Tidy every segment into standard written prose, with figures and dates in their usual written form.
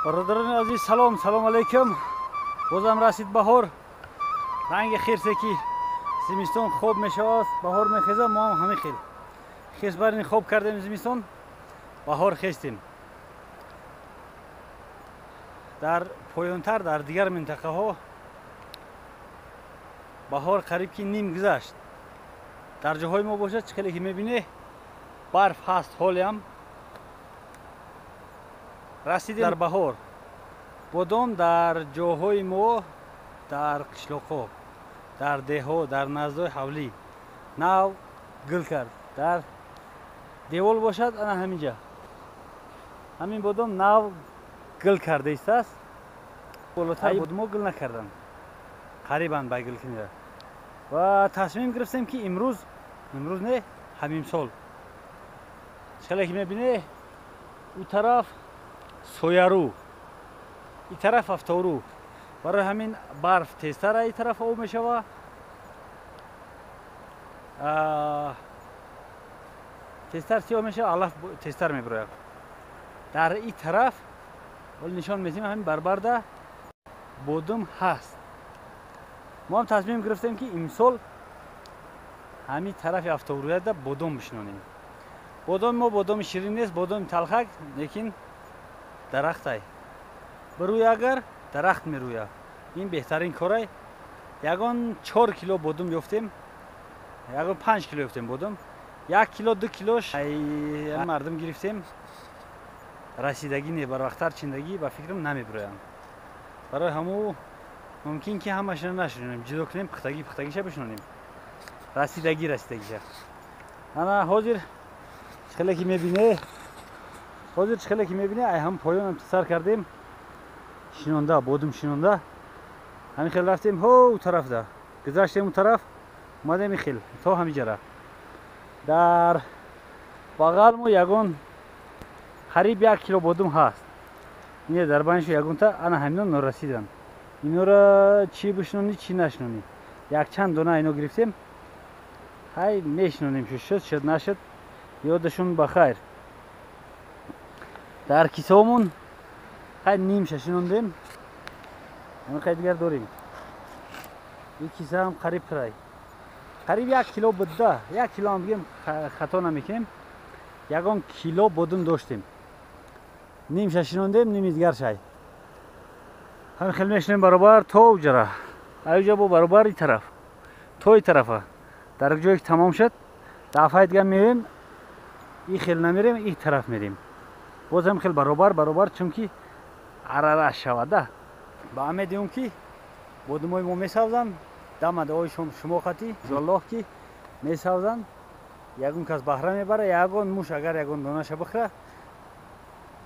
Бародарони азиз, салом, салом алейкум. Бозам расид баҳор. Ранги хирсе ки зимистон хоб мешавад, баҳор мехезад, мо ҳам ҳамин хел. Хирс барин хоб кардем зимистон, баҳор хестем. Дар поёнтар, дар дигар минтақаҳо баҳор қариб ки ним гузашт. Дар ҷоҳои мо бошад, чӣ хеле ки мебинӣ, барф ҳаст ҳолиам. Расидем дар баҳор. Бодом дар ҷоҳои мо, дар қишлоқҳо, дар деҳҳо, дар наздои ҳавлӣ нав гул кард. Дар девол бошад, ана ҳаминҷа ҳамин бодом нав гул карда истааст. Болотар бодомо гул накарданд, қарибанд ба гул кунира. Ва тасмим гирифтем ки имрӯз, имрӯз не, ҳамимсол, чӣ хеле ки мебинӣ, ӯ тараф сояру, ин тараф афтору. Барои ҳамин барф тезтар ин тараф об мешава, тезтар сиёҳ мешава, алаф тезтар мебирояд. Дар ин тараф ҳол нишон медиҳем, ҳамин барбарда бодум ҳаст. Мо ҳам тасмим гирифтем ки имсол ҳамин тарафи афтобрӯяда бодом бишинонем. Бодоми мо бодоми ширин нест, бодоми талхак, лекин дарахтай. Бирӯя агар дарахт мерӯя. Ин беҳтарин корай. Ягон 4 кило бодум ёфтем, ягон 5 кило ёфтем бодум. 1 кило, 2 килош мардум гирифтем. Расидагӣ не, барвақттар чиндагӣ ба фикрам намебироянд. Барои ҳаму мумкин ки ҳамашро нашинонем, ҷудо кунем, пухтагӣ пухтагиша бишинонем. Расидагӣ расидагиша. Ана ҳозир чӣ хеле ки мебинӣ, ҳозир чӣ хеле ки мебинӣ, ай ҳам поёнам сар кардем, шинонда, бодум шинонда. Ҳамин хел рафтем ҳо ӯ тарафда. Гузаштем ӯ тараф, омадем ин хел то ҳамин ҷара. Дар бағал мо ягон қариб 1 кило бодум ҳаст. Ине дар байнашо ягонта ана ҳамино норасиданд. Инора чӣ бишинонӣ, чӣ нашинонӣ. Якчанд дона ино гирифтем. Ҳай мешинонем, шуд, шуд, нашуд. Ёдашон ба хайр. Дар кисомон ҳай нимша шинондем. Ҳамин дигар дорем. Ин киса ҳам қариб пурай. Қариб 1 кило буда. 1 кило ҳам бигем хато намекунем. Ягон кило бодум доштем. Нимша шинондем, ними дигар шай. Ҳамин хел мешинем баробар то уҷара. Аюҷа бо баробар ин тараф. То ин тарафа. Дар ҷое ки тамом шуд, дафъаи дигар меоем, ин хел намерем, ин тараф мерем. Боз ҳам хел баробар баробар, чунки арараш шавада. Ба умедем ки бодумои мо месавзанд, дамадаҳои шумо хати, иншоаллоҳ ки месавзанд. Ягон кас баҳра мебара, ягон муш агар ягон донаша бихӯра,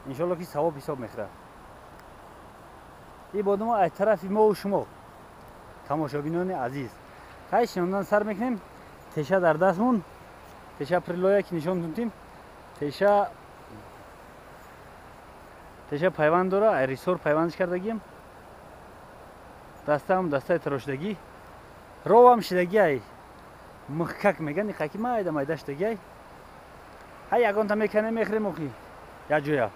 иншоаллоҳ ки савоб ҳисоб мехӯрад. Ин бодумо аз тарафи мову шумо, тамошобинони азиз. Хай шинондан сар мекунем. Теша дар дастмон, теша прилоя ки нишон додем, теша теша пайванд дора, айрисор пайвандш кардагием. Дастаам дастаи тарошидагӣ, ровам шидагӣ, ай михкак меган, иқаки майда майда шидагӣ ай. Ҳай ягонта меканем, мехӯрем охи як ҷоя.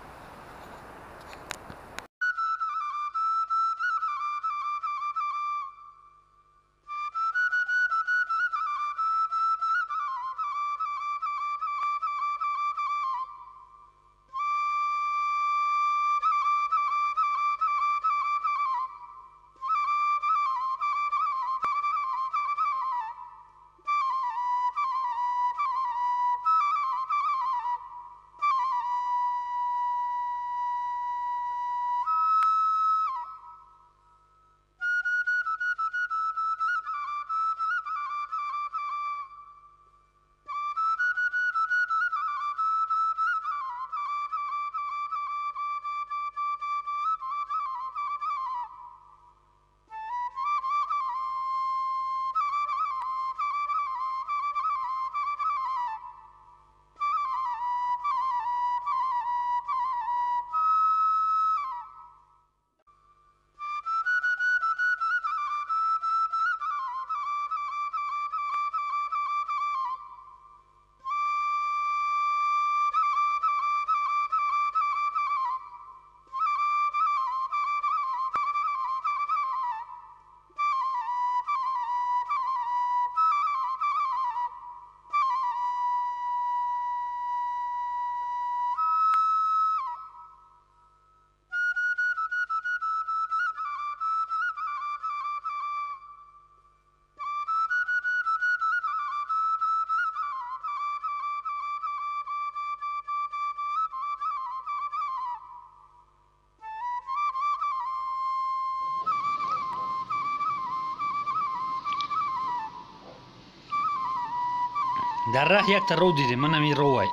Дар раҳ якта ров дидем, ман ҳамин ровай.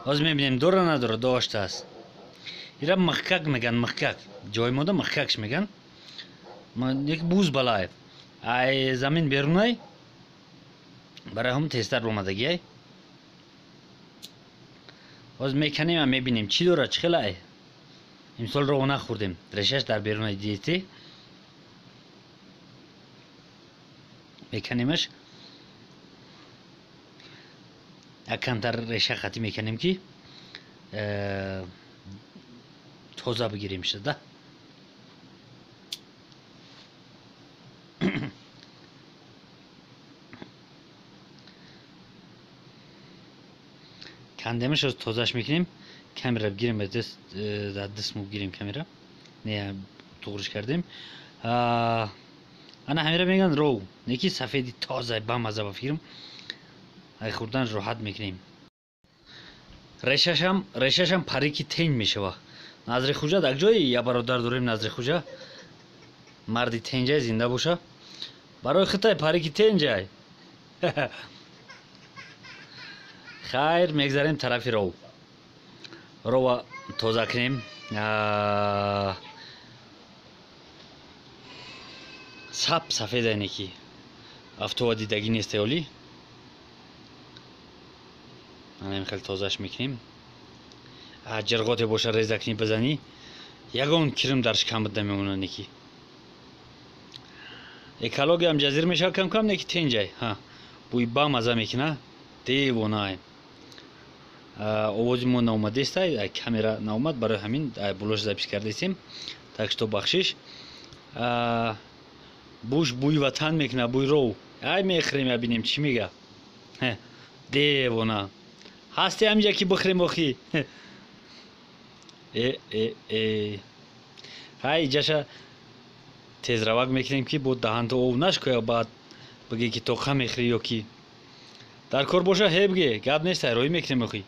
Ҳозир мебинем дора надора, доштааст. Ира михкак меган, михкак. Ҷои мода михкакш меган. Як буз балай. Ай замин берунай. Барои ҳам тезтар омадагиай. Ҳозир меканем ва мебинем чӣ дора, чӣ хелай. Имсол ров нахӯрдем. Решаш дар берунай дидете. Меканемаш. Як камтар реша хатӣ меканем ки тоза бигирем шуда. Кандемаш аз тозаш мекунем. Камера бигирем ба даст, дар дастмо бигирем камера. Не, туғриш кардем. Ана ҳамира мегӯянд ров. Неки сафеди тоза бамаза ба фикрам. Ай хӯрдан роҳат мекунем. Решашам парики тенҷ мешава. Назри хуҷа дар ҷои я бародар дорем Назри хуҷа. Марди тенҷай зинда боша. Барои хитай парики тенҷай. Хайр, мегзарем тарафи ров. Рова тоза кунем. Сап сафеда неки. Автова дидагӣ несте оли. Анам хеле тозаш мекунем. Ҷирғоте боша реза кунӣ бизанӣ, ягон кирм дар шикамат намемонад неки. Экологиям ҷазир мешавад кам кам, неки тенҷай. Ҳа, бӯи бамаза мекуна, девонай. Овози мо наомадестай, камера наомад, барои ҳамин булош запис кардесем. Так что бахшиш. Буш бӯи ватан мекуна, бӯи ров. Ай мехӯрем, ябинем чӣ мега. Девона. Ҳасте ҳаминҷа ки бихӯрем охи. Ҳай иҷаша тезравак мекунем ки бо даҳанто ов нашкоя, баъд бигӣ ки тоқа мехӯрӣ ё ки дар кор боша, ҳе бигӣ, гап нестай, роҳӣ мекунем охи.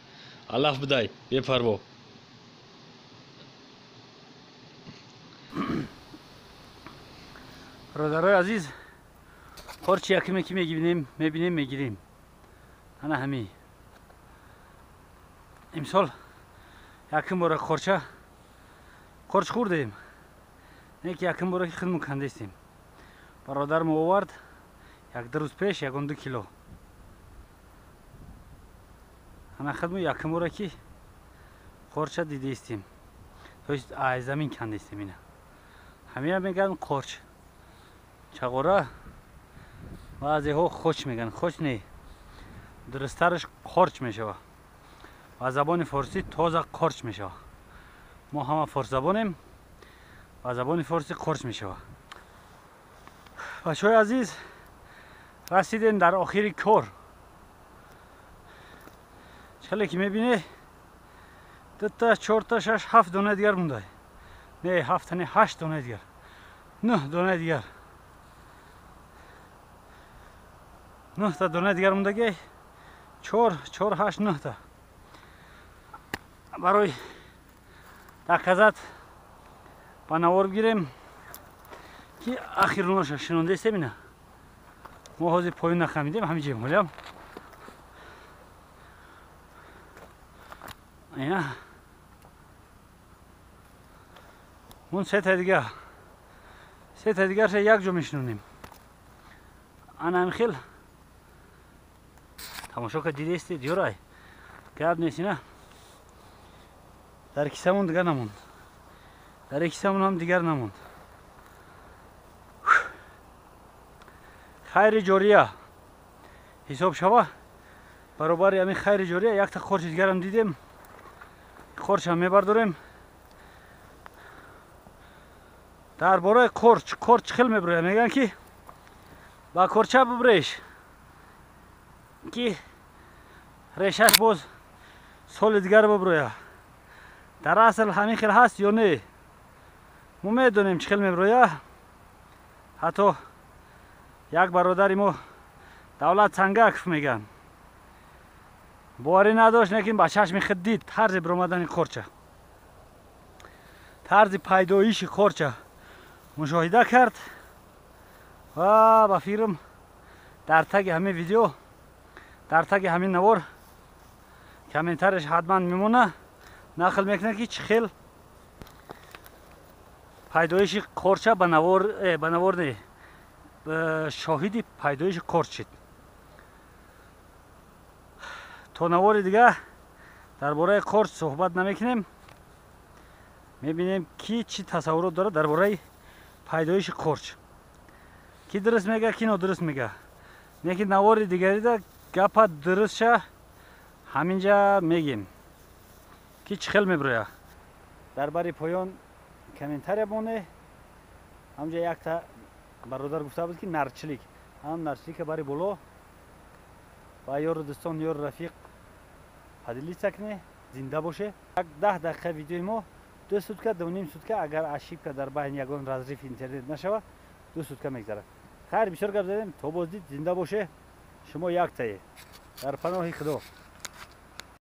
Аллаф бидай, бепарво. Бародарои азиз, қорчи якиме ки мебинем, мегирем. Ана ҳамин. Имсол яким бора қорч хӯрдем. Не ки яким бора ки худмон кандестем. Бародармо овард як-ду рӯз пеш ягон 2 кило. Ана худмон яким бора ки қорча дидестем. То есть ай замин кандестем ина. Ҳамина мегӯянд қорч. Чағора баъзеҳо хоч мегӯянд. Хоч не. Дурусттараш қорч мешавад. Ба забони форсӣ тоза қорч мешавад. Мо ҳама форсзабонем, ба забони форсӣ қорч мешавад. Бачаҳои азиз, расидем дар охири кор. Хеле ки мебинед, 2 та 4 та 6 7 дона дигар монда. Не, 7 не, 8 дона дигар. 9 дона дигар. 9 та дона дигар мондаги. 4 4 8 9 та. Барои доказат ба навор бигирем ки ахируноша шинондестем ина. Мо ҳозир поён нахамидем, ҳамин ҷоем ҳолиам. Ина. Мон се та дигар. Се та дигарша як ҷо мешинонем. Ана ҳамин хел тамошо ка дидестед, ёрай. Гап нест ина. Дар кисамон дигар намонд. Дар кисамон ҳам дигар намонд. Хайри ҷория ҳисоб шава. Баробари ҳамин хайри ҷория якта қорчи дигарам дидем. Қорчам мебардорем. Дар бораи қорч, қорч хел мебирояд. Мегӯянд ки ба корча бибиреш ки решаш боз соли дигар бибирояд. Дар асл ҳамин хел ҳаст ё не? Мо медонем чӣ хел мебирояд. Ҳатто як бародари мо Давлат Сангаков мегӯянд, боварӣ надошт, лекин ба чашми худ дид тарзи биромадани қорча, тарзи пайдоиши қорча мушоҳида кард ва ба фикрам дар таги ҳамин видео Дар таги ҳамин навор комментарияш ҳатман мемона, нақл мекунад, ки чӣ хел пайдоиши қорча ба навор, ба навор не, шоҳиди пайдоиши қорч шид. То навори дига дар бораи қорч суҳбат намекунем. Мебинем, ки чӣ тасаввурот дорад дар бораи пайдоиши қорч, ки дуруст мега, ки нодуруст мега. Лекин навори дигарида гапа дурустша ҳаминҷа мегем, ки чӣ хел мебироя. Дар бари поён комментария моне. Ҳамҷа якта бародар гуфта буд, ки нарчилик, ҳам нарчилика бари боло ба ёру дӯстон, ёру рафиқ поделиться кне. Зинда боше. Як 10 дақиқа видеои мо 2 сутка, 2,5 сутка, агар ошибка дар байни ягон разрыв интернет нашава, 2 сутка мегзарад. Хайр, бисёр гап задем. То боздид, зинда боше. Шумо яктае. Дар паноҳи Худо.